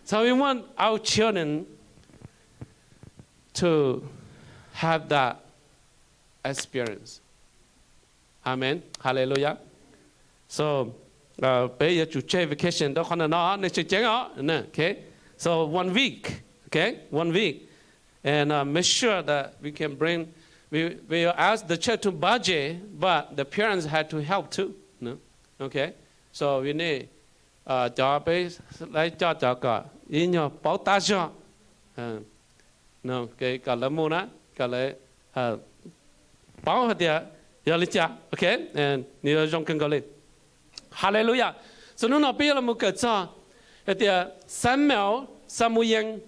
So we want our children to have that experience. Amen. Hallelujah. So peb yuav tsum tseg vacation rau qhov no, nej tseem ceeb os. Okay. So one week. Okay, one week. And make sure that we can bring, we will ask the church to budget, but the parents have to help too. Okay. So we need, cov peb, lawv coj cov kom ib nyuag paub tab zog, kom lawv mus na, kom lawv paub hais tias yog li cas. Okay. Nws yuav zoo kawg nkaus li. Hallelujah. So hnub no peb yuav los mus kawm txog hais tias Samuel, Xamuyees,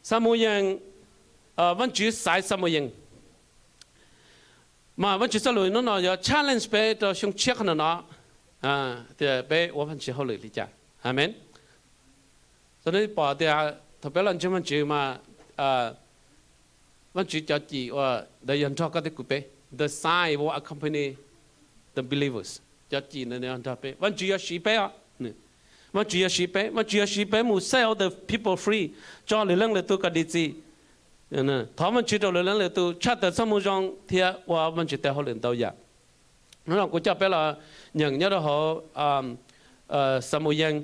Xamuyees, Vajtswv xaiv Xamuyees. Mas Vajtswv txoj lus hnub no yuav challenge peb rau xyoo tshiab qhov no no, tias peb ua Vajtswv hauj lwm li cas. Amen. So nej pom tias thaum peb los ntseeg Vajtswv mas Vajtswv cov cim uas ntawd yog nrog koj thiab kuv peb. The sign will accompany the believers. Cov cim ntawd nrog peb. Vajtswv yuav siv peb os. Vajtswv yuav siv peb, Vajtswv yuav siv peb mus set all the people free, tso lwm leej lwm tus kom dim txim. Thov Vajtswv rau lwm leej lwm tus tshaj tawm txoj moo zoo thiab ua Vajtswv tes hauj lwm ntau yam. Hnub no kuv coj peb los nyeem nyob rau hauv Xamuyees,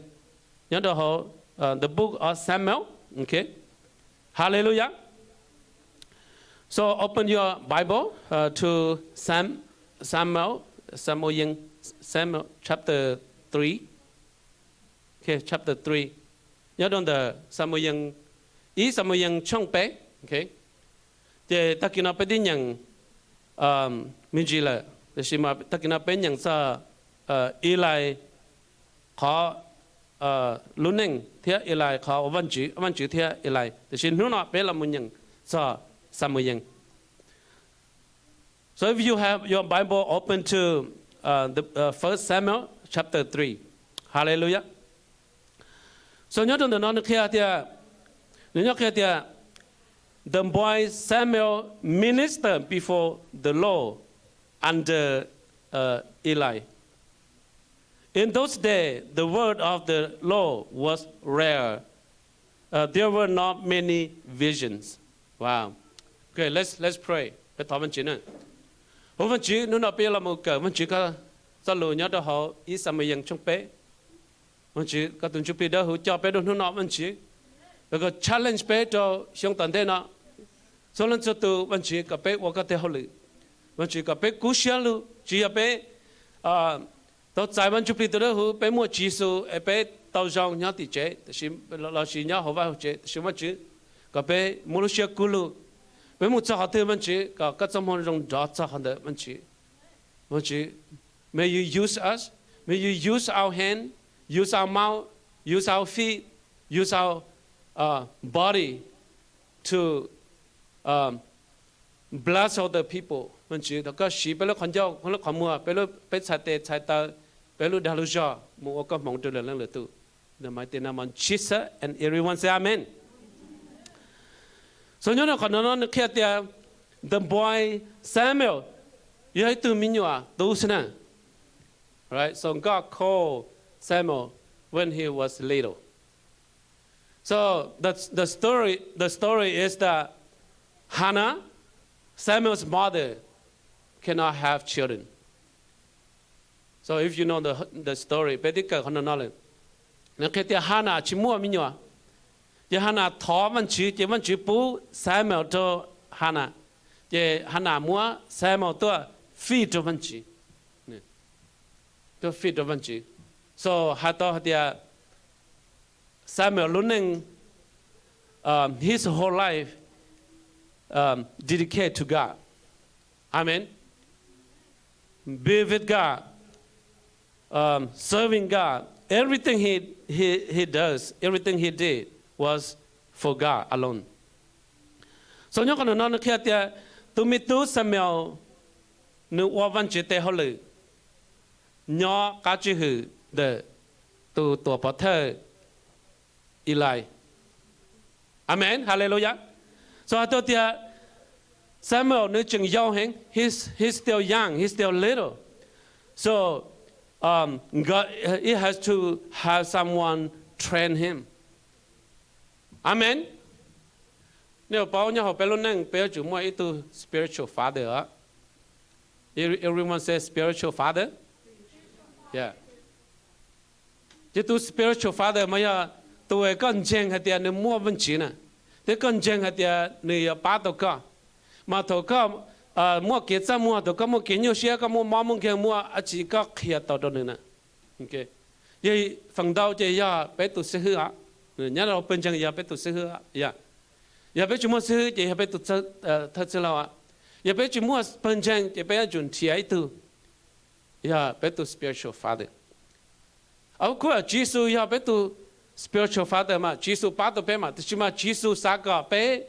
nyob rau hauv the book of Samuel. Okay. Hallelujah. So open your Bible to Sam, Samuel, Samuel, Samuel chapter three. Okay, chapter three. Nyob rau ntawm Xamuyees, ib Xamuyees tshooj peb. Okay. Ces tag kis no peb twb nyeem me ntsis lawm, tiam sis mas tag kis no peb nyeem txog Elais qhov lub neej thiab Elais qhov ua Vajtswv, Vajtswv thiab Elais. Tiam sis hnub no peb los mus nyeem txog Xamuyees. So if you have your Bible, open to the First Samuel chapter three. Hallelujah. So nyob rau ntawm no nws qhia tias, nws nyob qhia tias, the boy Samuel ministered before the Lord under Eli. In those days, the word of the Lord was rare. There were not many visions. Wow. Okay, let's let's pray. Peb thov Vajtswv na. Hu Vajtswv, hnub no peb yuav los mus kawm Vajtswv koj txoj lus nyob rau hauv ib Xamuyees tshooj peb. Vajtswv, koj tus Ntsuj Plig dawb huv coj peb rau hnub no Vajtswv, kom challenge peb rau xyoo tom ntej no. Txhua leej txhua tus Vajtswv kom peb ua koj tej hauj lwm. Vajtswv kom peb kub siab lug, tsis yog peb tau txais Vaj Ntsuj Plig tus dawb huv, peb muaj Tswv Yexus es peb tau zoo nyob tim tsev, tiam sis lossis nyob hauv vaj hauv tsev, tiam sis Vajtswv kom peb muaj lub siab kub lug. Peb mus txog qhov twg Vajtswv kom koj txoj moo zoo nrov txog qhov ntawd Vajtswv. Vajtswv, may you use us, may you use our hand, use our mouth, use our feet, use our body to bless other people. Vajtswv, thov koj siv peb lub qhov ncauj, lub qhov muag, peb txhais tes txhais taw, peb lub dag lub zog mus ua koj hmoov rau lwm leej lwm tus. In the mighty name of Jesus and everyone say amen. So nyob rau qhov no nws qhia tias the boy Samuel yog ib tug me nyuam tub xwb na. Right? So God called Samuel when he was little. So the, the story, the story is that Hannah, Samuel's mother, cannot have children. So if you know the, the story, peb twb kawm qhov no no lawm. Nws qhia tias Hannah tsis muaj me nyuam. Ces Hannah thov Vaj Tswv, ces Vaj Tswv pub Samuel rau Hannah. Ces Hannah muab Samuel tuaj fij rau Vaj Tswv. Tuaj fij rau Vaj Tswv. So hais tau hais tias Samuel lub neej, his whole life dedicate to God. Amen. Be with God, serving God. Everything he, he, he does, everything he did was for God alone. So nyob qhov no nws qhia tias tus me tub Samuel nws ua Vaj Tswv tes hauj lwm nyob qab tswj hwm ntawm tus tuam pov thawj Eli. Amen. Hallelujah. So hais tias Samuel nws tseem yau heev, he's, he's still young, he's still little. So God, he has to have someone train him. Amen. Nej puas paub nyob hauv peb lub neej peb yuav tsum muaj ib tug spiritual father? Everyone say spiritual father. Ces tus spiritual father mas yog tus uas koj ntseeg hais tias nws muaj Vajtswv na, thiab koj ntseeg hais tias nws yuav pab tau koj. Mas thaum koj muaj kev txaj muag, thaum koj muaj kev nyuaj siab, koj muaj mob muaj nkeeg, muaj dab tsi koj qhia tau rau nws na. Yog feem ntau ces yog peb tus xib hwb os. Nyob rau pawg ntseeg yog peb tus xib hwb. Yog peb tsis muaj xib hwb ces yog peb tus thawj txwj laug. Yog peb tsis muaj pawg ntseeg ces peb yuav tsum nrhiav ib tug, yog peb tus spiritual father. Of course, Tswv Yexus yog peb tus spiritual father mas Tswv Yexus pab tau peb mas, tiam sis mas Tswv Yexus xav kom peb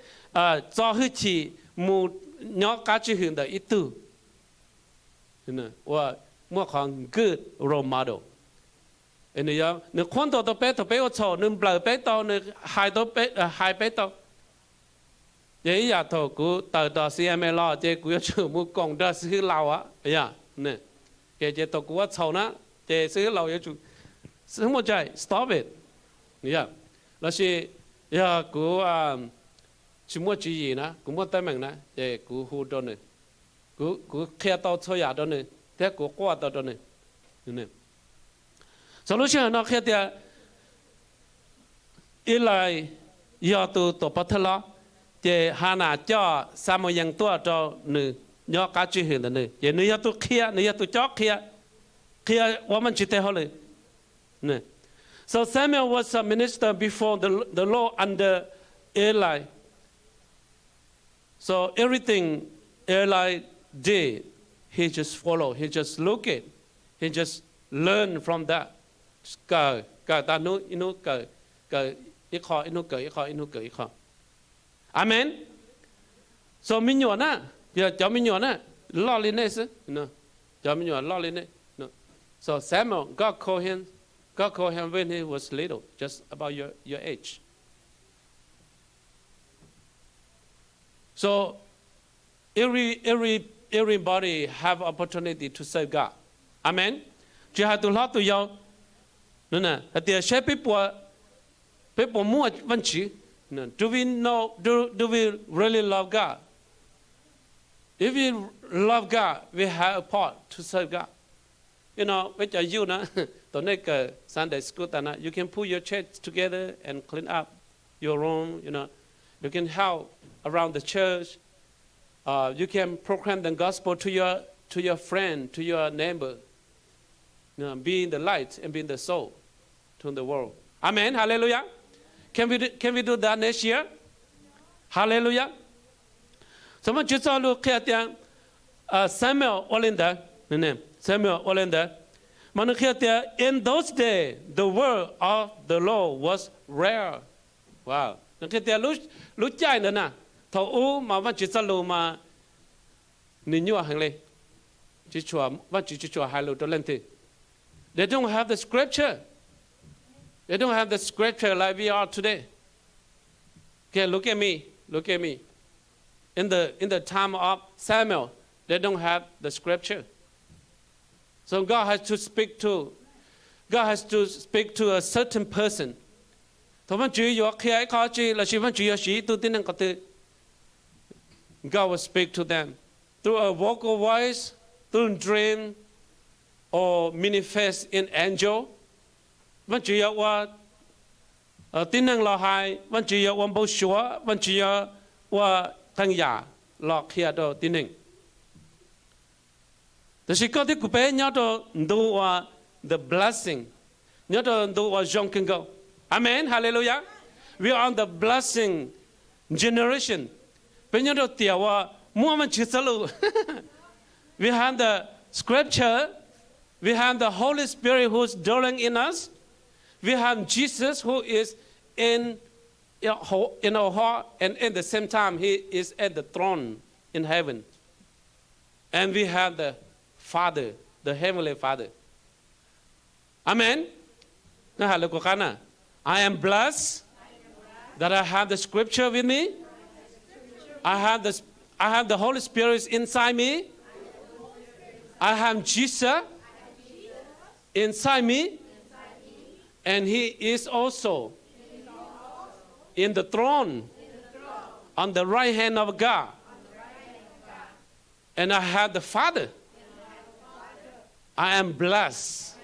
txo hwj chim mus nyob qab tswj hwm ntawm ib tug uas muaj qhov good role model. Nws qhuab ntuas tau peb thaum peb ua txhaum, nws nplawm peb tau, nws hais peb tau. Ces ib yam thaum kuv tawm tom C M A los ces kuv yuav tsum mus koom nrog xib hwb laus. Ces thaum kuv ua txhaum na, ces xib hwb laus yuav tsum, xib hwb Muaj Cai, stop it. Lossis yog kuv tsis muaj tswv yim na, kuv muaj teeb meem na, ces kuv hu rau nws, kuv qhia tau txhua yam rau nws thiab kuv quaj tau rau nws. Txog lub sij hawm no qhia tias Eli yog tus tuam pov thawj hlob, ces Hana coj Xamuyees tuaj rau nws nyob qab tswj hwm ntawm nws, ces nws yog tus qhia, nws yog tus cob qhia, qhia ua Vajtswv tej hauj lwm. So Samuel was a minister before the, the Lord under Eli. So everything Eli did, he just follow, he just look it, he just learn from that. Kawm, kawm tag hnub ib hnub kawm, kawm ib qho ib hnub kawm ib qho ib hnub kawm ib qho. Amen. So me nyuam na, yog cov me nyuam na, loj li nej xwb. Cov me nyuam loj li nej. So Samuel, God called him, God called him when he was little, just about your, your age. So every, every, everybody have opportunity to serve God. Amen. Tsis hais tus hlob tus yau, hais tias saib peb puas muaj Vajtswv. Do we know, do, do we really love God? If we love God, we have a part to serve God. You know, peb cov youth na, thaum nej kawm Sunday school tas na, you can put your church together and clean up your room, you know. You can help around the church. Uh, you can proclaim the gospel to your, to your friend, to your neighbor. You know, being the light and being the salt to the world. Amen. Hallelujah. Can we do, can we do that next year? Hallelujah. Txog Vajtswv txoj lus qhia tias Samuel ua li ntawd, Samuel ua li ntawd, mas nws qhia tias in those days the word of the Lord was rare. Nws qhia tias lub caij ntawd na, thaum ub mas Vajtswv txoj lus mas nws nyuaj heev li. Vajtswv tsis tshua hais lus rau leej twg. They don't have the scripture. They don't have the scripture like we are today. Okay, look at me. Look at me. In the, in the time of Samuel, they don't have the scripture. So God has to speak to, God has to speak to a certain person. Thaum Vajtswv yuav qhia ib qho tsi lossis Vajtswv yuav siv ib tug tib neeg qhov twg, God will speak to them through a vocal voice, through dream, or manifest in angel. Vajtswv yuav ua tib neeg los hais, Vajtswv yuav ua npau suav, Vajtswv yuav ua qee yam los qhia rau tib neeg. Tiam sis koj thiab kuv peb nyob rau ntu uas the blessing, nyob rau ntu uas zoo kawg nkaus. Amen, hallelujah. We are the blessing generation. Peb nyob rau tiam uas muaj Vajtswv txoj lus. We have the scripture. We have the Holy Spirit who's dwelling in us. We have Jesus who is in, in our heart, and at the same time, he is at the throne in heaven. And we have the Father, the Heavenly Father. Amen. Neb hais lus kuv qab na. I am blessed that I have the scripture with me. I have the, I have the Holy Spirit inside me. I have Jesus inside me. And he is also in the throne on the right hand of God, and I have the Father. I am blessed.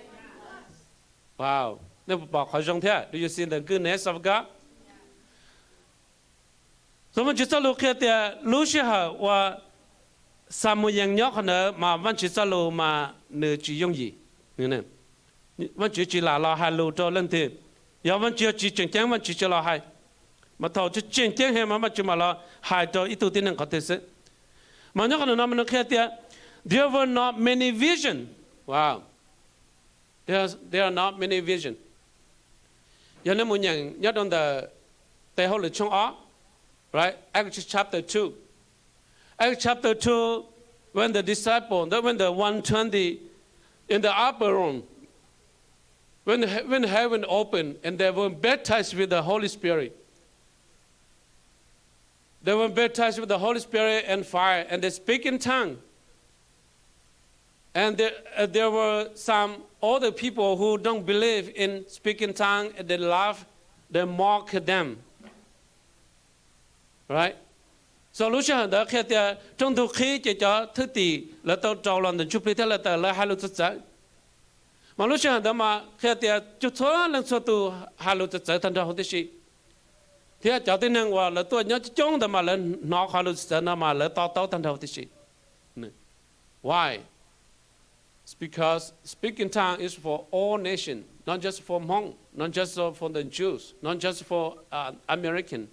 Wow, nej pom qhov zoo thiab? Do you see the goodness of God? Tus Vajtswv txoj lus qhia tias lub sij hawm uas Xamuyees nyob qhov ntawd mas Vajtswv txoj lus mas nws tsis yooj yim. Vajtswv tsis lam los hais lus rau leej twg. Yog Vajtswv yog tsis tseem ceeb Vajtswv tsis los hais. Mas thaum tseem ceeb heev mas Vajtswv mam los hais rau ib tug tib neeg qhov twg xwb. Mas nyob qhov no mas nws qhia tias there were not many vision. Wow. There are not many vision. Yog nej mus nyeem nyob rau ntawm Tes Hauj Lwm tshooj ob, right? Acts chapter two. Acts chapter two, when the disciple, the, when the one twenty in the upper room, when the, when heaven opened and they were baptized with the Holy Spirit. They were baptized with the Holy Spirit and fire, and they speak in tongue. And there, uh, there were some other people who don't believe in speaking tongue, and they laugh, they mock them. Right? So lub sij hawm ntawd qhia tias rooj ntug qhib ces cov thwj tim lawv tau rau los ntawm ntsuj plig thiab lawv tawm lawv hais lus txawv txawv. Mas lub sij hawm ntawd mas qhia tias txhua leej txhua tus hais lus txawv txawv tag nrho huv tib si. Thiab cov tib neeg uas lawv tuaj nyob coob coob ntawd mas lawv hnov qhov lus txawv txawv no mas lawv to taub tag nrho huv tib si. Why? It's because speaking tongue is for all nation, not just for Hmong, not just for the Jews, not just for uh, American,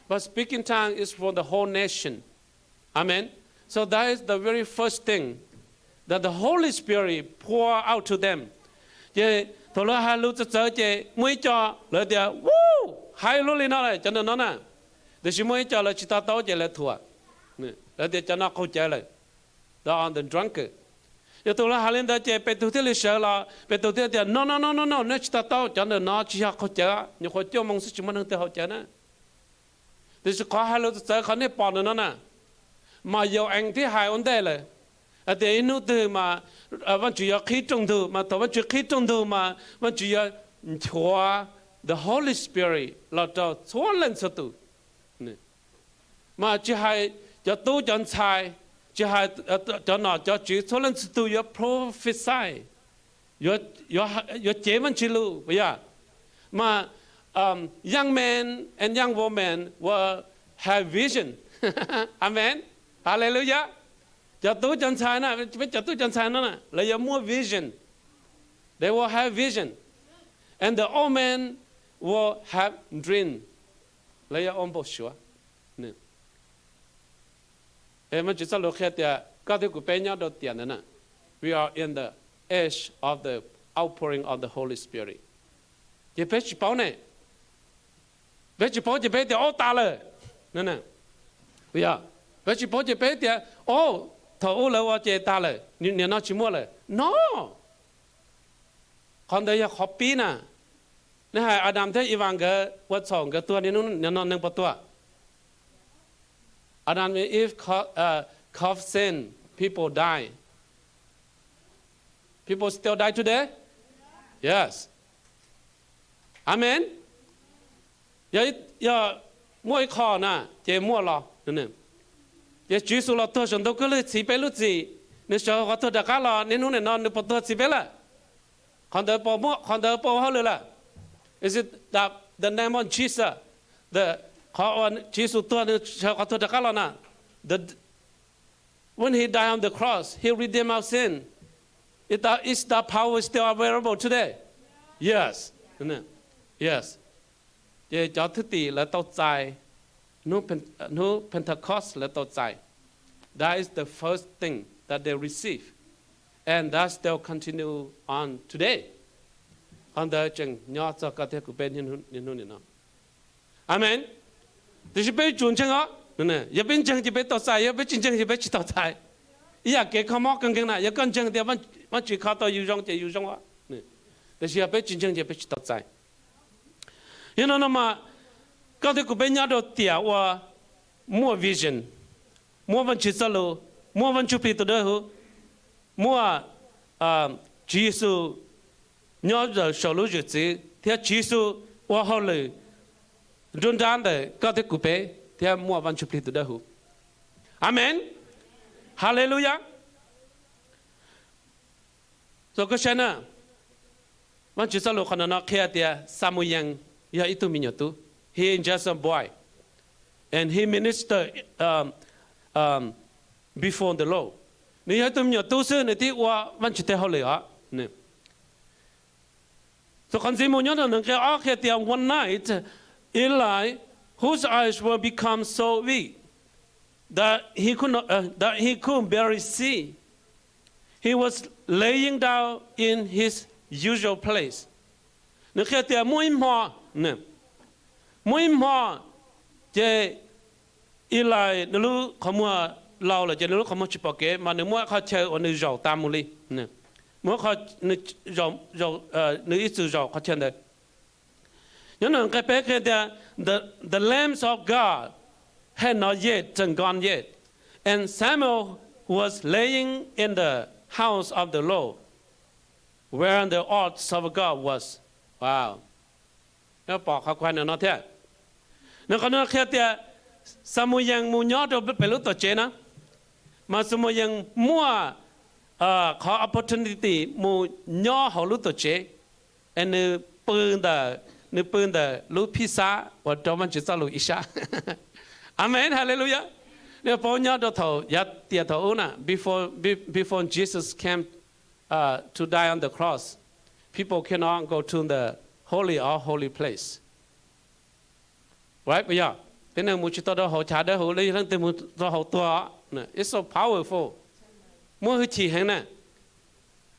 but speaking tongue is for the whole nation. Amen. So that is the very first thing that the Holy Spirit pour out to them. Ces thaum lawv hais lus txawv txawv ces muaj ib co lawv tias, Woo, hais luaj li no lawm cov ntawm no na. Tiam sis muaj ib co lawv tsis to taub ces lawv thuam. Lawv tias cov no qaug cawv lawm. They are the drunkard. Yog tus lawv hais li ntawd ces Petus thiaj li sawv los, Petus thiaj tias, No no no no no, nej tsis to taub, cov ntawm no tsis yog qaug cawv, nyuam qhuav cuaj moo xwb tsis muaj neeg twg haus cawv na. Tiam sis qhov hais lus txawv txawv qhov nej pom ntawm no na, mas Yau-ees twb hais ua ntej lawm hais tias ib hnub twg mas Vajtswv yuav qhib rooj ntug, mas thaum Vajtswv qhib rooj ntug mas Vajtswv yuav nchuav the Holy Spirit los rau txhua leej txhua tus. Mas tsis hais cov tub cov ntxhais, tsis hais cov nom cov tswv, txhua leej txhua tus yuav prophesy, yuav cev Vajtswv lus, puas yog? Mas young men and young women will have vision. Amen. Hallelujah. Cov tub cov ntxhais na, peb cov tub cov ntxhais no na, lawv yuav muaj vision. They will have vision. And the old men will have dream. Lawv yuav ua npau suav. Vajtswv txoj lus qhia tias koj thiab kuv peb nyob rau tiam ntawd na. We are in the age of the outpouring of the Holy Spirit. Ces peb tsis paub ne. Peb tsis paub ces peb tias, Ub, tas lawm. Yog peb tsis paub ces peb tias, Ub, thaum ub lawv ua ces tas lawm, nim no tsis muaj lawm. No, qhov ntawd yog qhov pib na. Nej hais Adam thiab Eva nkawd ua txhaum nkawd tuag, nim no neeg puas tuag? Adam and Eve co- uh, cough sin, people die. People still die today? Yes. Amen. Yog, yog muaj ib qho na, ces muaj los. Ces Tswv Yexus los tuag saum ntug kwj lwg txhiv peb lub txim, nws sawv hauv qhov tuag rov qab los, niaj hnub nim no nws puas tuag txhiv peb lawm? Qhov ntawd puas muaj, qhov ntawd puas ua hauj lwm lawm? Is it the, the name of Jesus? The, qhov uas Tswv Yexus tuag nws sawv hauv qhov tuag rov qab los na, the, when he died on the cross, he redeemed our sin. Is that, is that power still available today? Yes. Yes. Ces cov thwj tim lawv tau txais, hnub Pen- hnub Pentecost lawv tau txais. That is the first thing that they receive. And that still continue on today. Qhov ntawd tseem nyob txog koj thiab kuv peb niaj hnub nim no. Amen. Tiam sis peb yuav tsum ntseeg os. Yog peb ntseeg ces peb tau txais, yog peb tsis ntseeg ces peb tsis tau txais. Ib yam kev kho mob kawg nkeeg na, yog koj ntseeg tias Vajtswv kho tau yus zoo ces yus zoo os. Tiam sis yog peb tsis ntseeg ces peb tsis tau txais. Yog no no mas koj thiab kuv peb nyob rau tiam uas muaj vision, muaj Vajtswv txoj lus, muaj Vaj Ntsuj Plig tus dawb huv, muaj Tswv Yexus nyob saum lub zwm txwv thiab Tswv Yexus ua hauj lwm nruab nrab ntawm koj thiab kuv peb thiab muaj Vaj Ntsuj Plig tus dawb huv. Amees. Haleluyas. Txo koj saib na, Vaj Tswv txoj lus qhov no no qhia tias Xamuyees yog ib tug me nyuam tub. He is just a boy, and he minister before the Lord. Nws yog ib tug me nyuam tub xwb nws twb ua Vaj Ntsuj Plig hauj lwm os. Txuas qhov ntxiv mus nyob rau nqe ob qhia tias one night Eli, whose eyes were become so weak that he could not, uh, that he could barely see, he was laying down in his usual place. Nws qhia tias muaj ib hmo, muaj ib hmo ces Eli nws lub qhov muag laus lawm ces nws lub qhov muag tsis pom kev mas nws muab qhov chaw uas nws zaum tas mus li. Muab, nws ib txwm zaum qhov chaw ntawd. Nyob nqe peb qhia tias the lamps of God had not yet turned gone yet, and Samuel was laying in the house of the Lord, where the ark of God was. Wow. Pom qhov kuv hais no thiab. Nws qhov no qhia tias Xamuyees mus nyob rau pem lub tuam tsev na, mas Xamuyees muaj qhov opportunity mus nyob hauv lub tuam tsev, es nws pw ntawm, nws pw ntawm lub phij xab uas rau Vaj Tswv txoj lus ib sab. Amees, haleluyas. Nej paub nyob rau thaum yav tiam thaum ub na, before, before Jesus came to die on the cross, people cannot go to the holy or holy place. Right, puas yog? Tib neeg mus tsis tau rau hauv chav dawb huv, leej twg mus rau hauv tuag. It's so powerful. Muaj hwj chim heev na.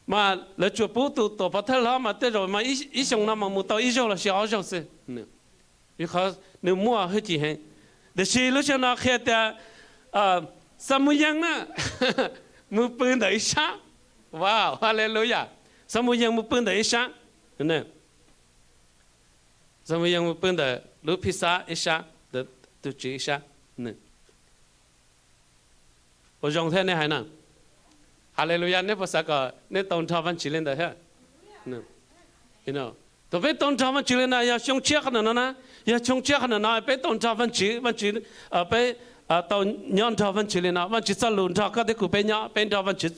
Mas lawv tsuas pub tus tuam pov thawj hlob mas tej zaum mas ib xyoos no mas mus tau ib zaug los sis ob zaug xwb. Vim qhov nws muaj hwj chim heev. Tiam sis lub sij hawm no qhia tias Xamuyees na mus pw ntawm ib sab. Wow, haleluyas. Xamuyees mus pw ntawm ib sab. Xamuyees mus pw ntawm lub phij xab ib sab, tus tswv ib sab. Puas zoo thiab nej hais na? Haleluyas, nej puas xav kom nej tau nrog Vaj Tswv li ntawd thiab? Thaum peb tau nrog Vaj Tswv li ntawd yog xyoo tshiab qhov ntawm no na, yog xyoo tshiab qhov ntawm no peb tau nrog Vaj Tswv, Vaj Tswv, peb tau nyob nrog Vaj Tswv li no, Vaj Tswv txoj lus nrog koj thiab kuv peb nyob, peb nrog Vaj Tswv.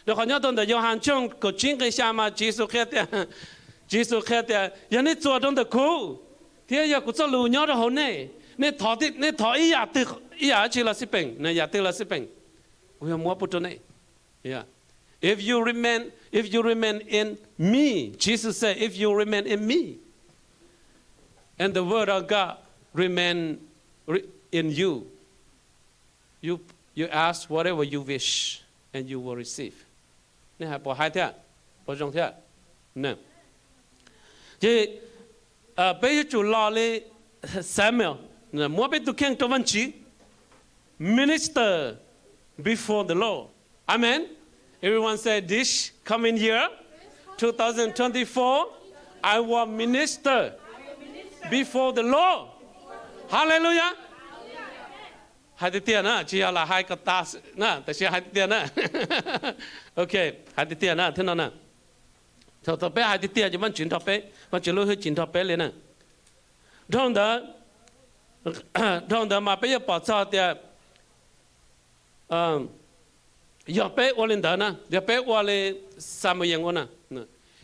Rau qhov nyob rau ntawm Yauhas tshooj kaum tsib nqe xya mas Tswv Yexus qhia tias, Tswv Yexus qhia tias yog nej txuas rau ntawm kuv thiab yog kuv txoj lus nyob rau hauv nej, nej thov, nej thov ib yam twg, ib yam dab tsi los xij peem, yam twg los xij peem, kuv yuav muab pub rau nej. Yeah. If you remain, if you remain in me, Jesus said, if you remain in me, and the word of God remain re- in you, you you ask whatever you wish and you will receive. Nej hais puas hais thiab? Puas zoo thiab? Ces peb yuav tsum los li Samuel, muab peb tus kheej rau Vaj Tswv, minister before the Lord. Amen. Everyone say, this coming year, two thousand twenty-four, I will minister before the Lord. Hallelujah. Hais tiag tiag na, tsis yog lam hais kom tas na, tab sis hais tiag tiag na. Ok, hais tiag tiag na, thiab no na. Thaum peb hais tiag tiag ces Vaj Tswv nrog peb, Vaj Tswv lub hwj chim nrog peb li na. Dhau ntawd, dhau ntawd mas peb yuav pom txog tias yog peb ua li ntawd na, yog peb ua li Xamuyees ua na,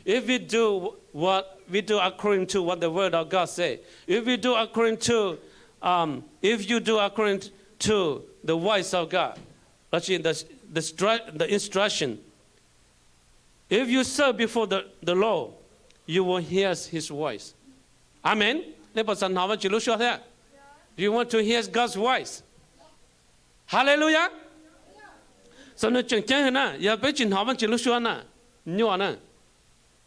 if we do what we do according to what the word of God say, if we do according to, um, if you do according to the voice of God, lossis the, the, the instruction, if you serve before the, the Lord, you will hear his voice. Amen. Nej puas xav hnov Vaj Tswv lub suab thiab? Do you want to hear God's voice? Hallelujah. Xav nws tseem ceeb na, yog peb tsis hnov Vaj Tswv lub suab na, nyuaj na.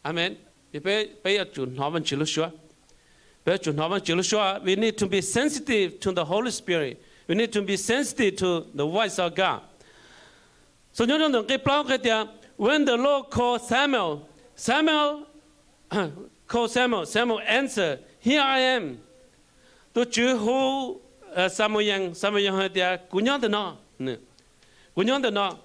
Amen. Peb, peb yuav tsum hnov Vaj Tswv lub suab. Peb yuav tsum hnov Vaj Tswv lub suab. We need to be sensitive to the Holy Spirit. We need to be sensitive to the voice of God. Xav nyob rau ntawm nqe plaub qhia tias, when the Lord called Samuel, Samuel called Samuel, Samuel answered, here I am. Tus Tswv hu Xamuyees, Xamuyees hais tias, kuv nyob ntawm no. Kuv nyob ntawm no.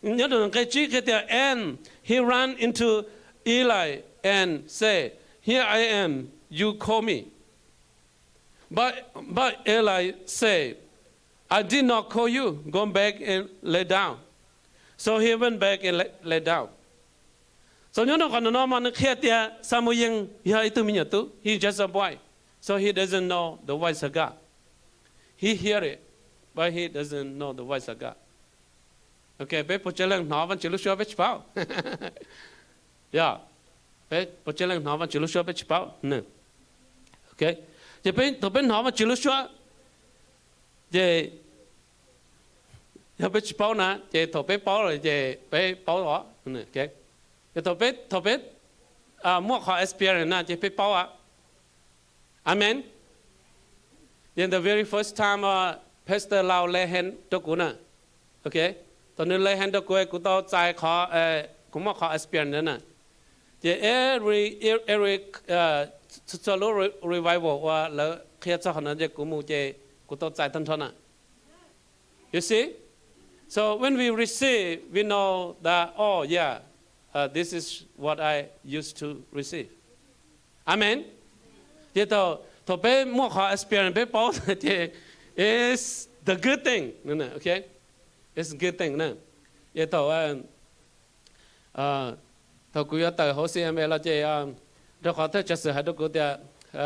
Nyob rau nqe tsib qhia tias, and he ran into Eli and said, here I am, you call me. But, but Eli said, I did not call you. Go back and lay down. So he went back and lay, lay down. So nyob rau qhov no mas nws qhia tias Xamuyees yog ib tug me nyuam tub. He's just a boy. So he doesn't know the voice of God. He hear it, but he doesn't know the voice of God. Ok, peb puas tsev leej hnov Vajtswv lub suab peb tsis paub? Yog, peb puas tsev leej hnov Vajtswv lub suab peb tsis paub? Ok, ces peb, thaum peb hnov Vajtswv lub suab, ces yog peb tsis paub na, ces thaum peb paub lawm ces peb paub os. Ces thaum peb, thaum peb muaj qhov experience na ces peb paub. Amen. Then the very first time pastor Lau lay hand rau kuv na, ok, thaum nws lay hand rau kuv, kuv tau txais qhov, kuv muaj qhov experience na. Ces every, every, txhua lub revival uas lawv qhia txog qhov no ces kuv mus ces kuv tau txais tag nrho na. You see? So when we receive, we know that, oh yeah, this is what I used to receive. Amen. Ces thaum peb muaj qhov experience peb paub ces it's the good thing. Ok, it's a good thing na. Ces thaum, thaum kuv yuav tawm hauv C M A los ces rau qhov thawj tsav xwm hais rau kuv tias,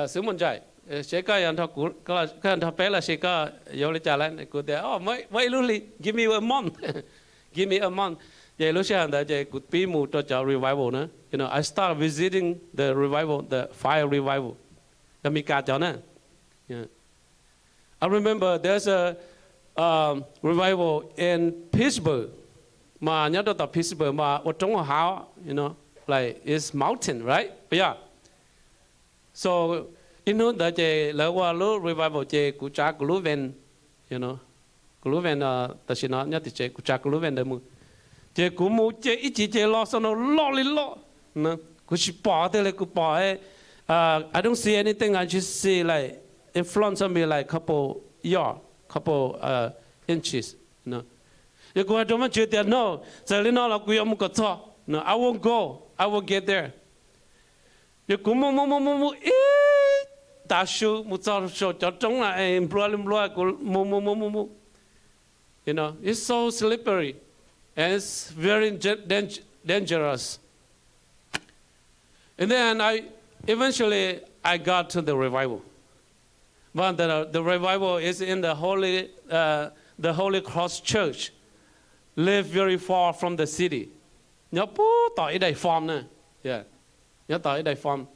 xib hwb Muaj Ntsaim, seb koj yuav nrog kuv, koj yuav nrog peb los sis koj yuav li cas lawm? Kuv tias, muaj ib lub hli, give me a month, give me a month. Ces lub sij hawm ntawd ces kuv pib mus rau cov revival na. You know, I start visiting the revival, the fire revival, Amelikas cov na. I remember there's a revival in Pittsburgh, mas nyob rau tom Pittsburgh mas ua roob ua hav, you know, like it's mountain, right? Puas yog? So ib hnub ntawd ces lawv ua lub revival ces kuv tsav kuv lub van, kuv lub van tam sim no nyob tim tsev, kuv tsav kuv lub van ntawd mus. Ces kuv mus ces ib chim ces los xwb no loj li loj. Kuv tsis pom tiag li, kuv pom, I don't see anything, I just see like in front of me like couple yard, couple inches. Ces kuv hais rau Vajtswv tias, no, txawm li no los kuv yuav mus kom txog. No, I will go, I will get there. Ces kuv mus mus mus mus mus ib tav su mus txog saum cov roob na, nplua li nplua, kuv mus mus mus mus mus. You know, it's so slippery and it's very dangerous. And then I eventually I got to the revival. But the, the revival is in the Holy, uh, the Holy Cross Church. Live very far from the city. Nyob puag tom ib daim farm na. Yeah. Nyob tom ib daim farm.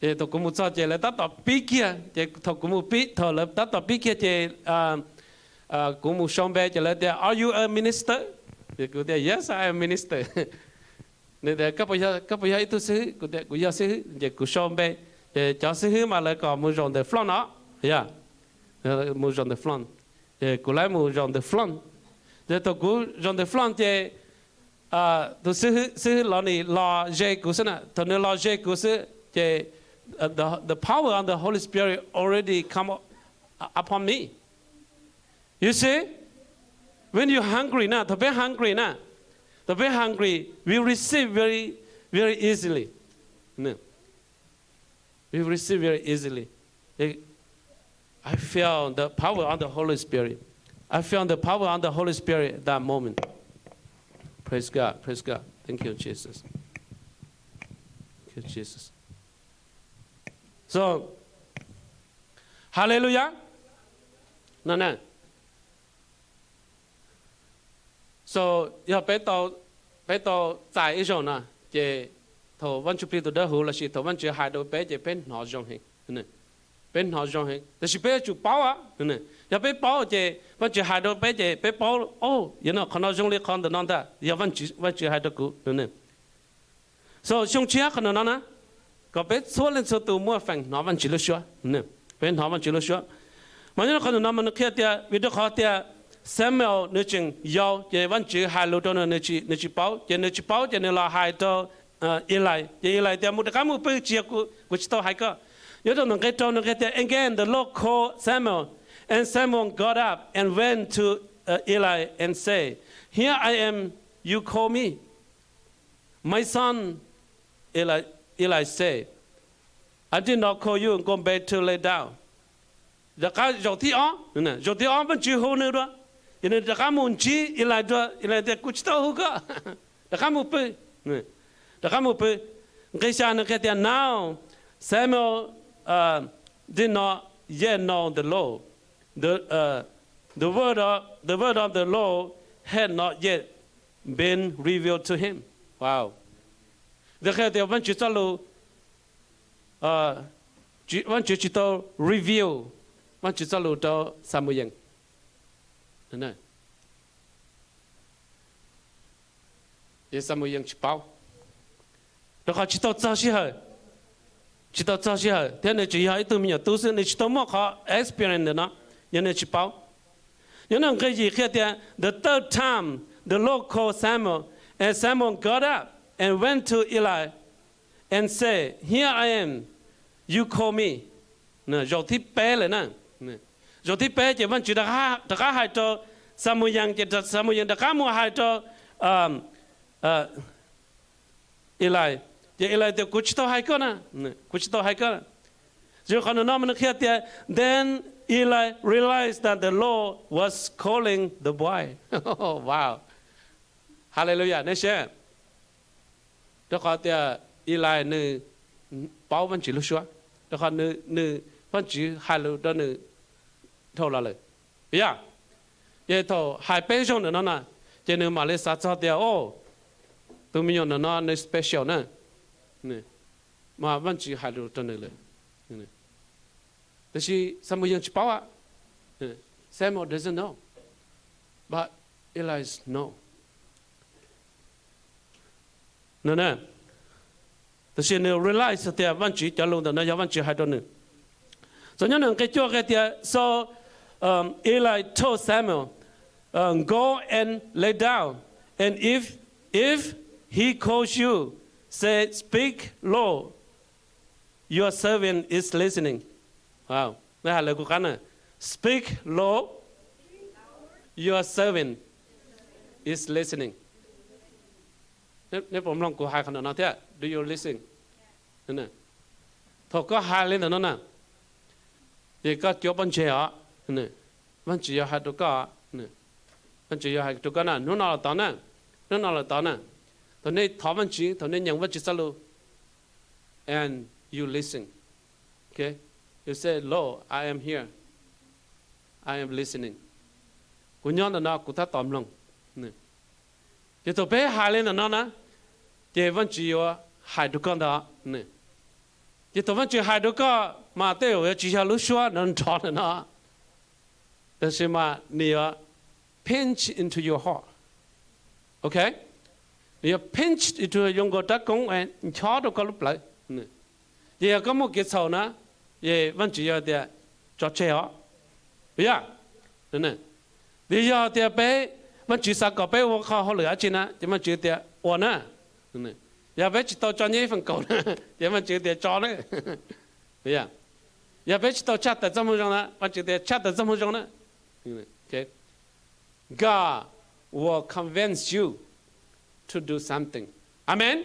Ces thaum kuv mus txog ces lawv tab tom pib kiag, ces thaum kuv mus pib, thaum lawv tab tom pib kiag ces kuv mus sau npe ces lawv tias, are you a minister? Ces kuv tias, yes, I am a minister. Nws tias, koj puas yog ib tug xib hwb? Kuv tias, kuv yog xib hwb. Ces kuv sau npe, ces cov xib hwb mas lawv kom mus zaum ntawm front no. Yog, mus zaum ntawm front. Ces kuv lawv mus zaum ntawm front. Ces thaum kuv zaum ntawm front ces tus xib hwb, xib hwb Lonnie los ze kuv xwb na. Thaum nws los ze kuv xwb ces the power of the Holy Spirit already come upon me. You see, when you hungry na, thaum peb hungry na, thaum peb hungry, we receive very, very easily. We receive very easily. I feel the power of the Holy Spirit. I feel the power of the Holy Spirit at that moment. Praise God, praise God. Thank you, Jesus. Thank you, Jesus. So, hallelujah. No ne. So, yog peb tau txais ib zaug no, ces thaum Vaj Ntsuj Plig tus Dawb Huv lossis thaum Vaj Ntsuj hais rau peb ces peb hnov zoo heev. Peb hnov zoo heev, tiam sis peb yuav tsum paub. Yog peb paub ces Vaj Ntsuj hais rau peb ces peb paub, o, yog no qhov no zoo li qhov ntawm no ntag, yog Vaj Ntsuj hais rau kuv. So xyoo tshiab qhov no na, kom peb txhua leej txhua tus muaj feem hnov Vaj Ntsuj lub suab. Peb hnov Vaj Ntsuj lub suab. Mas nyob rau qhov ntawm no mas nws qhia tias vim rau qhov tias Samuel nws tseem yau ces Vaj Ntsuj hais lus rau nws, nws tsis paub, ces nws tsis paub ces nws los hais rau Eli, ces Eli tias, mus rov qab mus pw, tsis yog kuv, kuv tsis tau hais koj. Nyob rau ntawm nqe rau nws qhia tias, again the Lord called Samuel, and Samuel got up and went to Eli and said, here I am, you call me. My son, Eli, Eli said, I did not call you, go back to lay down. Rov qab zaum thib ob, zaum thib ob Vajtswv hu nws dua, ces nws rov qab mus ntsib Eli dua, Eli tias kuv tsis tau hu koj, rov qab mus pw, rov qab mus pw. Nqe xya nws qhia tias now Samuel did not yet know the Lord, the, uh, the word of, the word of the Lord had not yet been revealed to him. Wow. Nws qhia tias Vajtswv txoj lus, Vajtswv tsis tau reveal Vajtswv txoj lus rau Xamuyees. Ces Xamuyees tsis paub, rau qhov tsis tau txog sij hawm, tsis tau txog sij hawm thiab nws tseem yog ib tug me nyuam tub xwb, nws tsis tau muaj qhov experience ntawm no, yog nws tsis paub. Nyob nqe yim qhia tias the third time the Lord called Samuel, and Samuel got up and went to Eli and said, here I am, you call me. Zaum thib peb lawm na. Zaum thib peb ces Vajtswv rov qab hais rau Xamuyees, ces Xamuyees rov qab mus hais rau Eli, ces Eli tias kuv tsis tau hais koj na, kuv tsis tau hais koj. Yog qhov no mas nws qhia tias then Eli realized that the Lord was calling the boy. Wow. Hallelujah, nej saib. Rau qhov tias Eli nws paub Vajtswv lub suab, rau qhov nws, Vajtswv hais lus rau nws dhau los lawm. Yog, ces thaum hais peb zaug ntawm no na, ces nws mam li xav txog tias o, tus me nyuam ntawm no nws special na, mas Vajtswv hais lus rau nws lawm. Tiam sis Xamuyees tsis paub. Samuel doesn't know, but Eli know. Tiam sis nws realize tias Vajtswv cov lus ntawm no yog Vajtswv hais rau nws. Txog nyob nws nqe cuaj qhia tias so Eli told Samuel, go and lay down, and if, if he calls you, say, speak low, your servant is listening. Neb hais lawv kuv qab na, speak low, your servant is listening. Neb puas mloog kuv hais qhov ntawm no thiab? Do you listen? Thaum koj hais li ntawm no na, ces koj cuab pob ntseg os. Vajtswv yuav hais rau koj, Vajtswv yuav hais rau koj na, hnub no los tod na, hnub no los tod na. Thaum nej thov Vajtswv, thaum nej nyeem Vajtswv txoj lus, and you listen. You say, Lord, I am here. I am listening. Kuv nyob ntawm no, kuv tab tom mloog. Ces thaum peb hais li ntawm no na, ces Vajtswv yuav hais rau koj ntag. Ces thaum Vajtswv hais rau koj mas tej zaum yuav tsis yog lub suab nrov nrov ntawm no, tab sis mas nws yuav pinch into your heart. Ok, nws yuav pinch into, yuav nkaus rab koob ncho rau koj lub plawv. Ces yog koj muaj kev txhaum na, ces Vajtswv yuav tias tso tseg os. Yog, yog tias peb, Vajtswv xav kom peb ua qhov hauj lwm dab tsi na, ces Vajtswv tias ua na. Yog peb tsis tau tso nyeb feem kaum na, ces Vajtswv tias tso na. Yog peb tsis tau tshaj tawm txoj moo zoo na, Vajtswv tias tshaj tawm txoj moo zoo na. God will convince you to do something. Amen.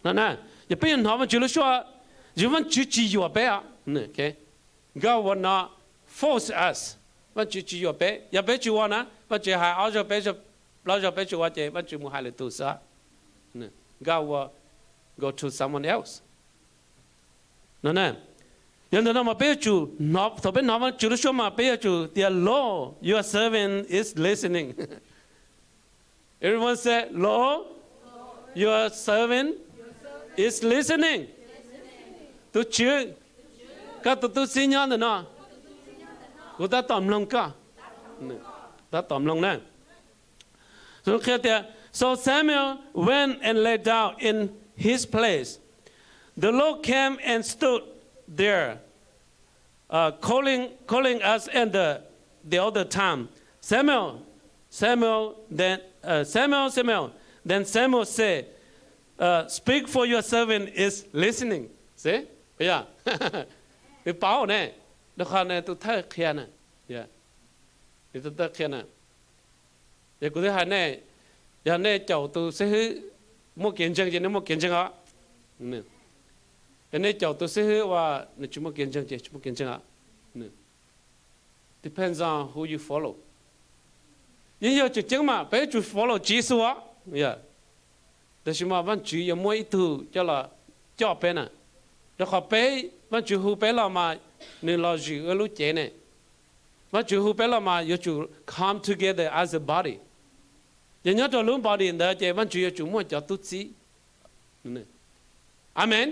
Yog peb yuav hnov Vajtswv lub suab, yog Vajtswv tsis yuam peb, God will not force us. Vajtswv tsis yuam peb, yog peb tsis ua na, Vajtswv hais ob zaug peb zaug plaub zaug peb tsis ua ces Vajtswv mus hais lwm tus xwb. God will go to someone else. Yog ntawm no mas peb yuav tsum, thaum peb hnov Vajtswv lub suab mas peb yuav tsum tias, Lord, your servant is listening. Everyone say, Lord, your servant is listening. Tus Tswv, koj tus tub txib nyob ntawm no, kuv tab tom mloog koj. Tab tom mloog na. Qhia tias, so Samuel went and lay down in his place. The Lord came and stood there, uh, calling, calling us and the, the other time, Samuel, Samuel, then, uh, Samuel, Samuel. Then Samuel said, uh, speak, for your servant is listening. See? Nws paub ne, rau qhov nws tus thawj qhia na. Nws tus thawj qhia na. Ces kuv twb hais nej, yog nej caum tus xib hwb muaj kev ntseeg ces nej muaj kev ntseeg os. Yog nej caum tus xib hwb uas nws tsis muaj kev ntseeg ces tsis muaj kev ntseeg os. depends on who you follow. Yeej yog tseem ceeb mas peb yuav tsum follow Tswv Yexus os. Tab sis mas Vajtswv yuav muab ib tug coj los coj peb na, rau qhov peb, Vajtswv hu peb los mas nws los zwm wb lub cev ne. Vajtswv hu peb los mas yuav tsum come together as a body. Yog nyob rau lub body ntawd ces Vajtswv yuav tsum muaj cov tub txib. Amees.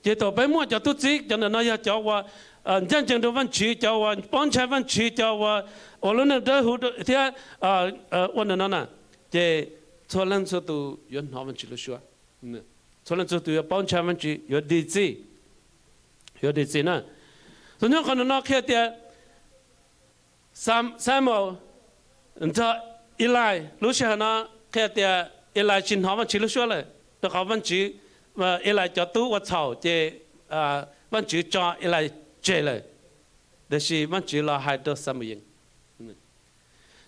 Ces thaum peb muaj cov tub txib, cov ntawm no yog cov uas ncaj ncees rau Vajtswv, cov uas paub ntshai Vajtswv, cov uas ua lub neej dawb huv thiab ua ntawm no na, ces txhua leej txhua tus yuav hnov Vajtswv lub suab. Txhua leej txhua tus yuav paub ntshai Vajtswv, yuav dim txim, yuav dim txim na. Thaum nyob qhov no qhia tias Samuel nrog Eli lub sij hawm no qhia tias Eli tsis hnov Vajtswv lub suab lawm, rau qhov Vajtswv, Eli cov tub ua txhaum ces Vajtswv tso Eli tseg lawm. Tiam sis Vajtswv los hais rau Samuel,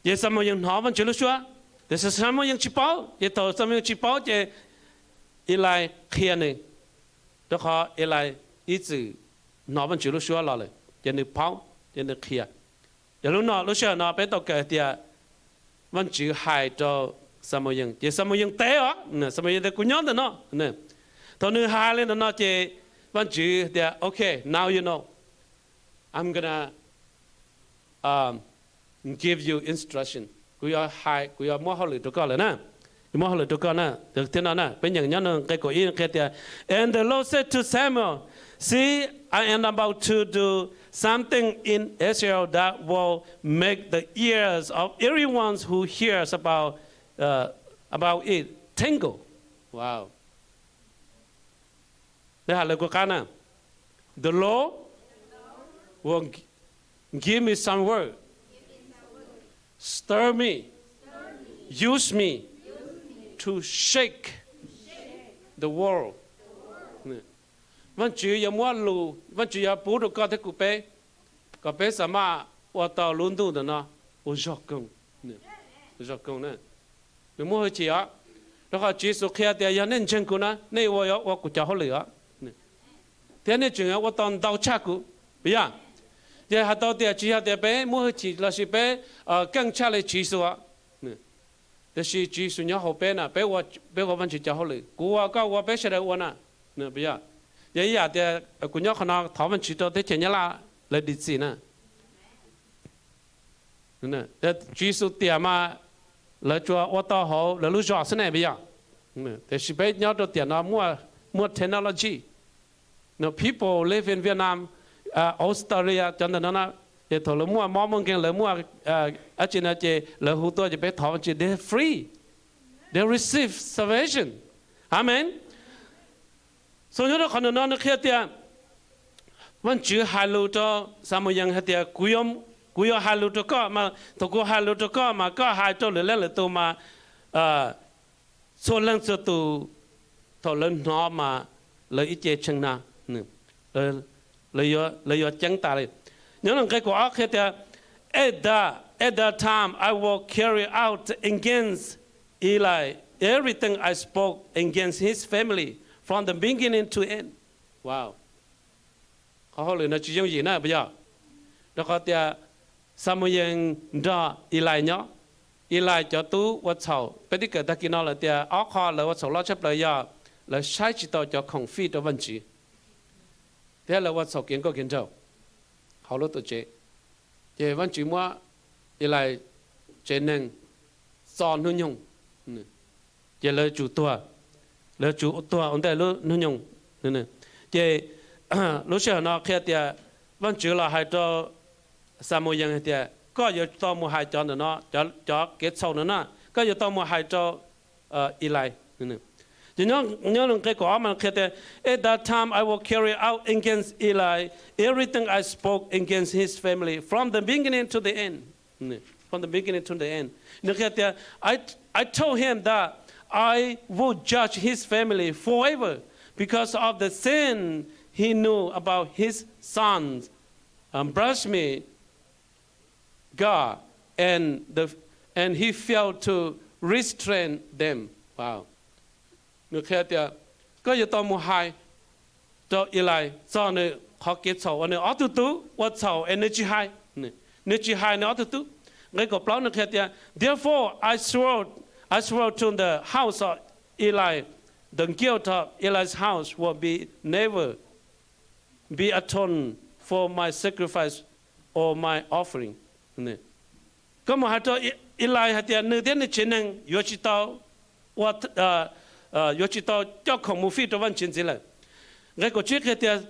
ces Samuel yeej hnov Vajtswv lub suab, tiam sis Samuel yeej tsis paub. Ces thaum Samuel yeej tsis paub ces Eli qhia nws, rau qhov Eli ib txwm hnov Vajtswv lub suab los lawm ces nws paub, ces nws qhia. Yog lub no lub sij hawm no peb tau kawm tias Vajtswv hais rau Samuel, ces Samuel teb os, Samuel tias kuv nyob ntawm no. Thaum nws hais li ntawm no ces Vajtswv tias okay, now you know, I'm gonna give you instruction. Kuv yuav hais, kuv yuav muab hauj lwm rau koj lawm na. Yuav muab hauj lwm rau koj na. Thiab no na peb nyeem nyob nqe kaum ib qhia tias, and the Lord said to Samuel, see, I am about to do something in Israel that will make the ears of everyone who hears about about it tingle. Wow. Peb hais lawv kuv qab na, the Lord will give me some word, stir me, use me to shake the world. Vajtswv yuav muab lus, Vajtswv yuav pub rau koj thiab kuv peb, kom peb xav maj ua tau lub ntuj ntawm no ua zog koog, ua zog koog na. Nws muaj hwj chim os, rau qhov Tswv Yexus qhia tias yog nej ntseeg kuv na nej ua yuav ua kuv cov hauj lwm os, thiab nej tseem yuav ua tau ntau tshaj kuv, puas yog? Ces hais tau tias tsis yog tias peb muaj hwj chim lossis peb keej tshaj li Tswv Yexus os, tiam sis Tswv Yexus nyob hauv peb na, peb ua Vajtswv cov hauj lwm, kuv ua koj ua peb sawv daws ua na, puas yog? Yog ib yam tias kuv nyob qhov no thov Vajtswv rau teb chaws Nyab Laj lawv dim txim na. Tswv Yexus tiam mas lawv tsuas ua tau hauv lawv lub zos xwb ne puas yog? Tiam sis peb nyob rau tiam no muaj technology. People live in Vietnam, Australia cov ntawm no na, ces thaum lawv muaj mob muaj nkeeg lawv muaj dab tsi no ces lawv hu tuaj ces peb thov Vajtswv, they free, they receive salvation. Amen. Xaus nyob rau qhov ntawm no nws qhia tias Vajtswv hais lus rau Xamuyees hais tias kuv yuav hais lus rau koj mas thaum kuv hais lus rau koj mas koj hais rau lwm leej lwm tus mas txhua leej txhua tus thaum lawv hnov mas lawv ib ce tshee na, lawv yuav ceeb tas li. Nyob nqe kaum ob qhia tias, at that, at that time I will carry out against Eli everything I spoke against his family from the beginning to end. Wow. Qhov hauj lwm no tsis yooj yim na puas yog? Rau qhov tias Xamuyees nrog Eli nyob, Eli cov tub ua txhaum, peb twb kawm tag kis no lawm tias ob qho lawv ua txhaum loj tshaj plaws yog lawv saib tsis taus cov khoom fij rau Vajtswv, thiab lawv ua txhaum kev nkauj kev nraug hauv lub tuam tsev. Ces Vajtswv muab Eli tsev neeg txo hnub nyoog, ces lawv tsum tuag, lawv tsum tuag ua ntej lub hnub nyoog. Ces lub sij hawm no qhia tias Vajtswv los hais rau Xamuyees hais tias koj yuav tau mus hais cov ntawm no, cov kev txhaum ntawm no, koj yuav tau mus hais rau Eli. Ces nyob nqe kaum ob mas qhia tias, at that time I will carry out against Eli everything I spoke against his family from the beginning to the end. From the beginning to the end. Nws qhia tias, I, I told him that I would judge his family forever because of the sin he knew about his sons, um, blasphemy God, and the, and he failed to restrain them. Wow. Nws qhia tias koj yuav tau mus hais rau Eli txog nws qhov kev txhaum uas nws ob tug tub ua txhaum es nws tsis hais. Nws tsis hais nws ob tug tub. Nqe kaum plaub nws qhia tias, Therefore I swore, I swore to the house of Eli, the guilt of Eli's house will be never be atoned for my sacrifice or my offering. Koj mus hais rau Eli hais tias nws thiab nws tsev neeg yuav tsis tau ua, yuav tsis tau coj khoom mus fij rau Vajtswv ntxiv lawm. Nqe kaum tsib qhia tias,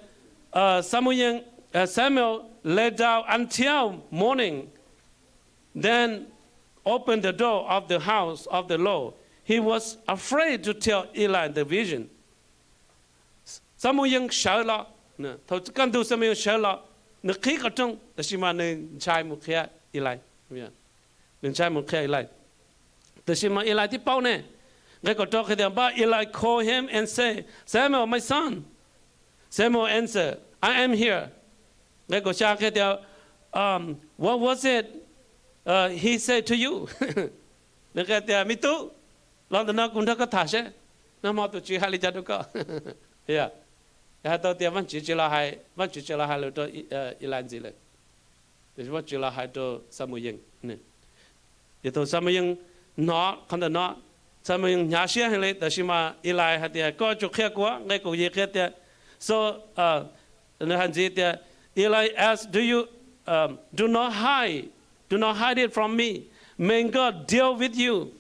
Samuel, Samuel lay down until morning, then opened the door of the house of the Lord. He was afraid to tell Eli the vision. Xamuyees sawv los, thaum kaj ntug Xamuyees sawv los, nws qhib qhov rooj, tab sis mas nws ntshai mus qhia Eli. Nws ntshai mus qhia Eli. Tab sis mas Eli twb paub ne. Nqe kaum rau qhia tias, But Eli called him and said, Samuel, my son. Samuel answered, I am here. Nqe kaum xya qhia tias, um, What was it, uh, he said to you? Nws qhia tias, Me tub, los ntawm no kuv nrog koj tham seb nag hmo tus Tswv hais li cas rau koj. Hais tau tias Vajtswv tsis los hais, Vajtswv tsis los hais lus rau Eli ntxiv lawm. Tab sis Vajtswv los hais rau Xamuyees. Ces thaum Xamuyees hnov qhov ntawm no, Xamuyees hnyav siab heev li, tab sis mas Eli hais tias, Koj tsuas qhia kuv, nqe kaum yim qhia tias, so, nws hais ntxiv tias, Eli asked, Do you, um, do not hide, do not hide it from me. May God deal with you,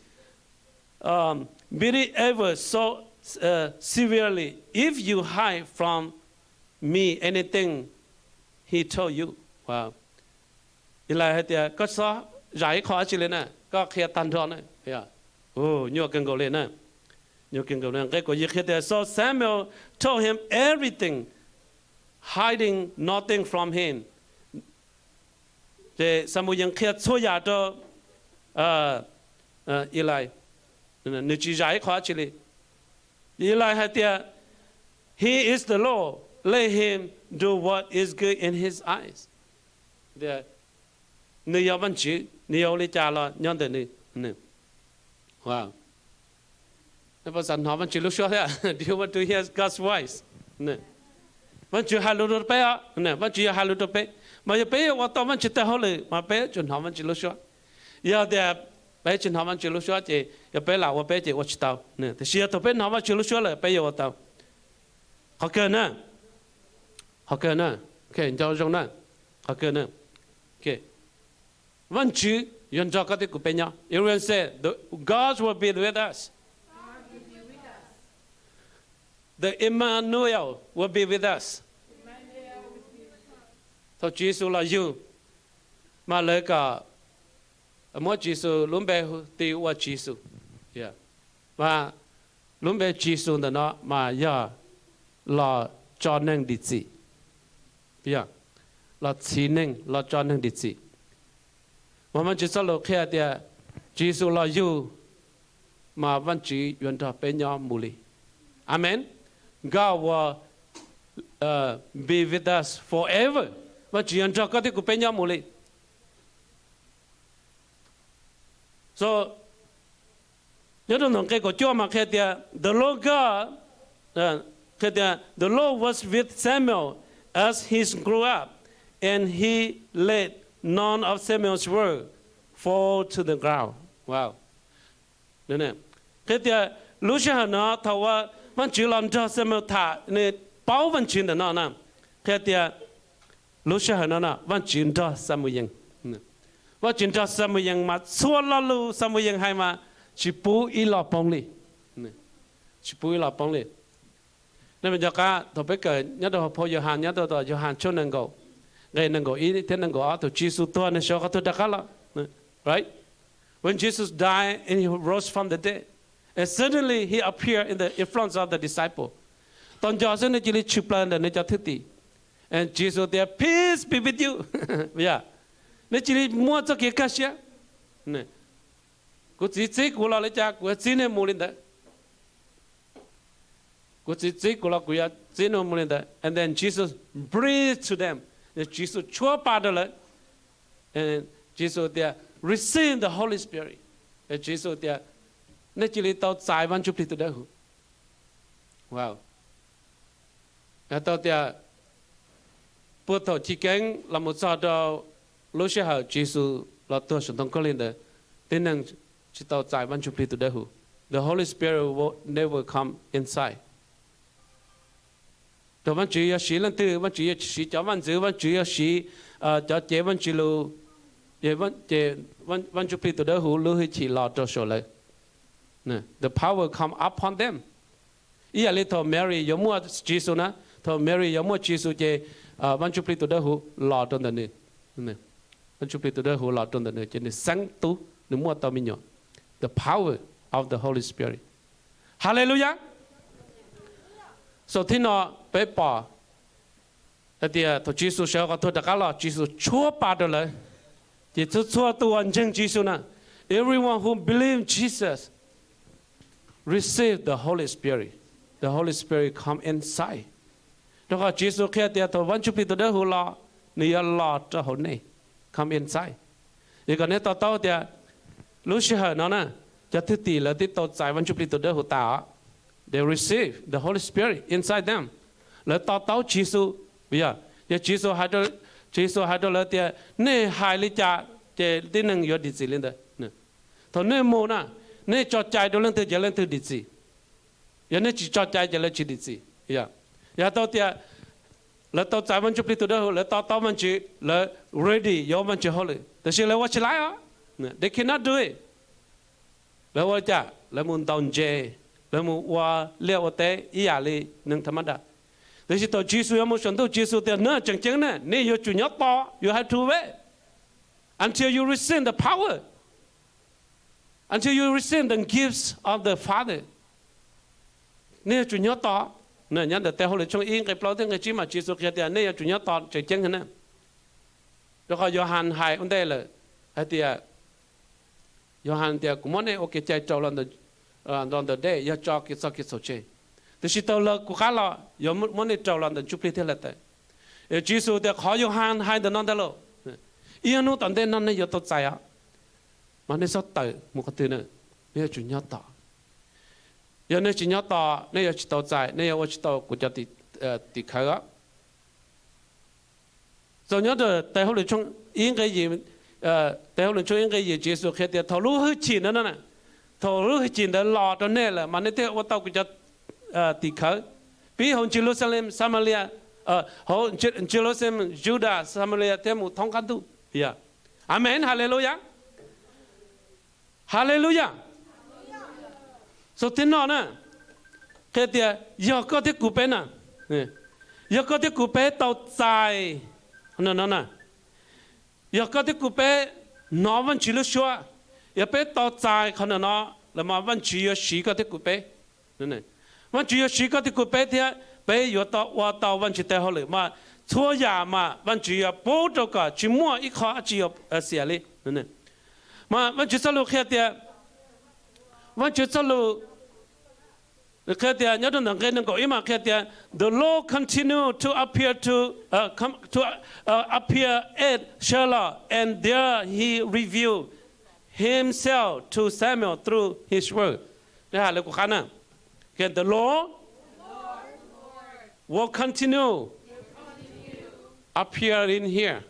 um, be it ever so, uh, severely if you hide from me anything he told you. Wow. Eli hais tias, Koj txhob zais ib qho dab tsi li na, koj qhia tag nrho na. Nyuaj kawg nkaus li na. Nyuaj kawg nkaus li. Nqe kaum yim qhia tias, So Samuel told him everything, hiding nothing from him. Ces Xamuyees qhia txhua yam rau Eli, nws tsis zais ib qho dab tsi li. Eli hais tias, He is the Lord, let him do what is good in his eyes. Nws yog Vajtswv, nws yuav ua li cas los nyob ntawm nws. Peb puas xav hnov Vajtswv lub suab thiab? Do you want to hear God's voice? Vajtswv hais lus rau peb os, Vajtswv yog hais lus rau peb, mas yog peb yuav ua tau Vajtswv tes hauj lwm mas peb tsuas hnov Vajtswv lub suab. Yog tias peb tsis hnov Vajtswv lub suab ces yog peb lam ua peb ces ua tsis tau. Tiam sis yog thaum peb hnov Vajtswv lub suab lawm peb yuav ua tau. Qhov kawg na, qhov kawg na, nco zoo na, qhov kawg na, Vajtswv yuav nrog koj thiab kuv peb nyob. Everyone say, God will be with us. The Emmanuel will be with us. Thaum Tswv Yexus los yug, mas lawv kom muab Tswv Yexus lub npe hu tis ua Tswv Yexus. Mas lub npe Tswv Yexus ntawm no mas yog los tso neeg dim txim, los txhiv neeg, los tso neeg dim txim. Mas Vajtswv txoj lus qhia tias Tswv Yexus los yug mas Vajtswv yuav nrog peb nyob mus li. Amen. God will, uh, be with us forever. Vajtswv yuav nrog koj thiab kuv peb nyob mus li. So, nyob rau ntawm nqe kaum cuaj mas qhia tias the Lord God, qhia tias the Lord was with Samuel as he grew up, and he let none of Samuel's word fall to the ground. Wow. Qhia tias lub sij hawm no thaum uas Vajtswv los nrog Samuel tham, nws paub Vajtswv ntawm no na, qhia tias lub sij hawm no no Vajtswv nrog Xamuyees. Vajtswv nrog Xamuyees mas txhua lo lus Xamuyees hais mas tsis pub ib lo poob li. Tsis pub ib lo poob li. Nej nco qab thaum peb kawm nyob rau hauv phau Yauhas, nyob rau tom Yauhas tshooj nees nkaum, nqe nees nkaum ib thiab nees nkaum ob, thaum Tswv Yexus tuag nws sawv qhov twg rov qab los. Right? When Jesus died and he rose from the dead, and suddenly he appeared in the in front of the disciple. Tau nco xwb nws cia li tshwm plaws ntawm nws cov thwj tim. And Jesus tias, Peace be with you. Nws cia li muaj txoj kev kaj siab. Kuv Txiv txib kuv los li cas kuv yuav txib nej mus li ntawd. Kuv Txiv txib kuv los kuv yuav txib nej mus li ntawd. And then Jesus breathed to them. Tswv Yexus tshuab pa rau lawv. Tswv Yexus tias, Receive the Holy Spirit. Tswv Yexus tias, Nej cia li tau txais Vaj Ntsuj Plig tus Dawb Huv. Wow. Tau tias puag thaum chiv keeb los mus txog rau Lub sij hawm Tswv Yexus los tuag saum ntoo khaub lig ntawd, tib neeg tsis tau txais Vaj Ntsuj Plig tus Dawb Huv. The Holy Spirit will never come inside. Thaum Vaj Tswv yuav siv leej twg, Vaj Tswv yuav siv cov vaj ntxwv, Vaj Tswv yuav siv cov cev Vaj Tswv lus, ces Vaj Ntsuj Plig tus Dawb Huv lub hwj chim los rau saum lawv. The power come upon them. Ib yam li thaum Mary yuav muaj Tswv Yexus na, thaum Mary yuav muaj Tswv Yexus ces Vaj Ntsuj Plig tus Dawb Huv los rau ntawm nws. Vaj Ntsuj Plig tus Dawb Huv los rau ntawm nws ces nws xeeb tub, nws muaj tau me nyuam. The power of the Holy Spirit. Hallelujah. Xaus thib no peb pom hais tias thaum Tswv Yexus sawv hauv qhov tuag rov qab los, Tswv Yexus tshuab pa rau lawv. Ces txhua txhua tus uas ntseeg Tswv Yexus na, everyone who believe Jesus receive the Holy Spirit. The Holy Spirit come inside. Rau qhov Tswv Yexus qhia tias thaum Vaj Ntsuj Plig tus Dawb Huv los, nws yuav los rau hauv nej, come inside. Es kom nej to taub tias lub sij hawm no na, cov thwj tim lawv twb tau txais Vaj Ntsuj Plig tus Dawb Huv tas os. They receive the Holy Spirit inside them. Lawv to taub Tswv Yexus, yog, yog Tswv Yexus hais rau, Tswv Yexus hais rau lawv tias nej hais li cas ces tib neeg yuav dim txim li ntawd. Thaum nej mus na, nej tso cai rau leej twg ces leej twg dim txim. Yog nej tsis tso cai ces lawv tsis dim txim. Yog tau tias lawv tau txais Vaj Ntsuj Plig tus Dawb Huv, lawv to taub Vaj Tswv, lawv ready yuav Vaj Tswv hauj lwm, tiam sis lawv ua tsis laib os. They cannot do it. Lawv ua li cas? Lawv mus ntaus ntses, lawv mus ua liaj ua teb ib yam li neeg tha mab dam. Tiam sis thaum Tswv Yexus yuav mus saum ntuj, Tswv Yexus tias nej tseem ceeb na, nej yuav tsum nyob tos, you have to wait until you receive the power, until you receive the gifts of the Father. Nej yuav tsum nyob tos. Nyob ntawm tes hauj lwm tshooj ib nqe plaub thiab nqe tsib mas Tswv Yexus qhia tias nej yuav tsum nyob tos tseem ceeb heev na. Rau qhov Yauhas hais ua ntej lawm hais tias, Yauhas tias kuv muab nej ua kev cai rau los ntawm dej, yog tso kev txhaum tseg. Tiam sis thaum lawv kuv qab los yuav muab nej rau los ntawm ntsuj plig thiab hlawv taws. Tswv Yexus tias qhov Yauhas hais ntawm no ntag lauj, ib hnub tom ntej no nej yuav tau txais os, mas nej txhob tawm mus qhov twg na, nej yuav tsum nyob tos. Yog nej tsis nyob tos nej yuav tsis tau txais, nej yuav ua tsis tau kuv cov tim khawv os. Txaus nyob rau tes hauj lwm tshooj ib nqe yim, tes hauj lwm tshooj ib nqe yim Tswv Yexus qhia tias thaum lub hwj chim ntawd no, thaum lub hwj chim ntawd los rau nej lawm mas nej thiaj ua tau kuv cov tim khawv, pib hauv Jerusalem, Samaria, hauv Jerusalem, Juda, Samaria thiab mus thoob qab ntuj. Amees, Haleluyas. Haleluyas. Xaus thib no na, qhia tias yog koj thiab kuv peb na, yog koj thiab kuv peb tau txais no na, yog koj thiab kuv peb hnov Vajtswv lub suab, yog peb tau txais qhov no no lawm mas Vajtswv yuav siv koj thiab kuv peb. Vajtswv yuav siv koj thiab kuv peb thiab peb yuav tau ua tau Vajtswv tes hauj lwm mas txhua yam mas Vajtswv yuav pub rau kom tsis muaj ib qho dab tsi yuav xiam li. Mas Vajtswv txoj lus qhia tias, Vajtswv txoj lus qhia tias nyob rau ntawm nqe nees nkaum ib mas qhia tias, the Lord continue to appear to, to appear at Shiloh, and there he revealed himself to Samuel through his word. Nej hais lawv kuv qab na, the Lord will continue appearing here,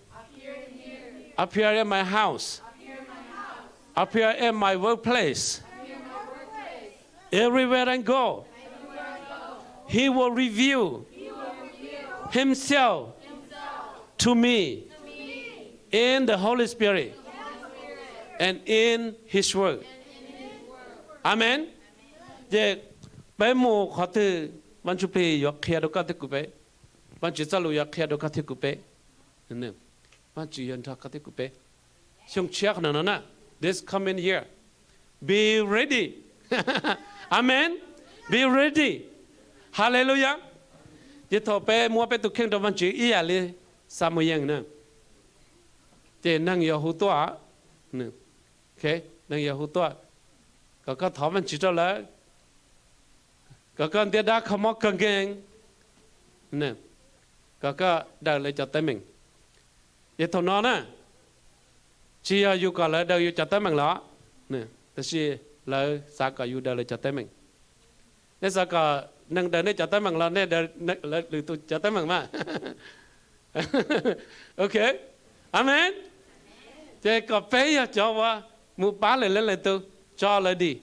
appear at my house, appear at my workplace, everywhere I go. He will reveal himself to me in the Holy Spirit and in his word. Amen. Ces peb mus qhov twg, Vaj Ntsuj Plig yuav qhia rau koj thiab kuv peb. Vajtswv txoj lus yuav qhia rau koj thiab kuv peb. Vajtswv yuav nrog koj thiab kuv peb xyoo tshiab qhov no na, this coming year. Be ready. Amen. Be ready. Haleluyas. Ces thaum peb muab peb tus kheej rau Vajtswv ib yam li Xamuyees na, ces neeg yuav hu tuaj, neeg yuav hu tuaj kom koj thov Vajtswv rau lawv, kom koj ntiab dab kho mob kawg nkees, kom koj daws lawv cov teeb meem. Ces thaum no na, tsis yog yus kom lawv daws yus cov teeb meem los, tab sis lawv xav kom yus daws lawv cov teeb meem. Nej xav kom neeg daws nej cov teeb meem los nej daws lwm tus cov teeb meem mas. Ok. Amen. Ces kom peb yog cov uas mus pab lawv, lawv tus, tso lawv dim.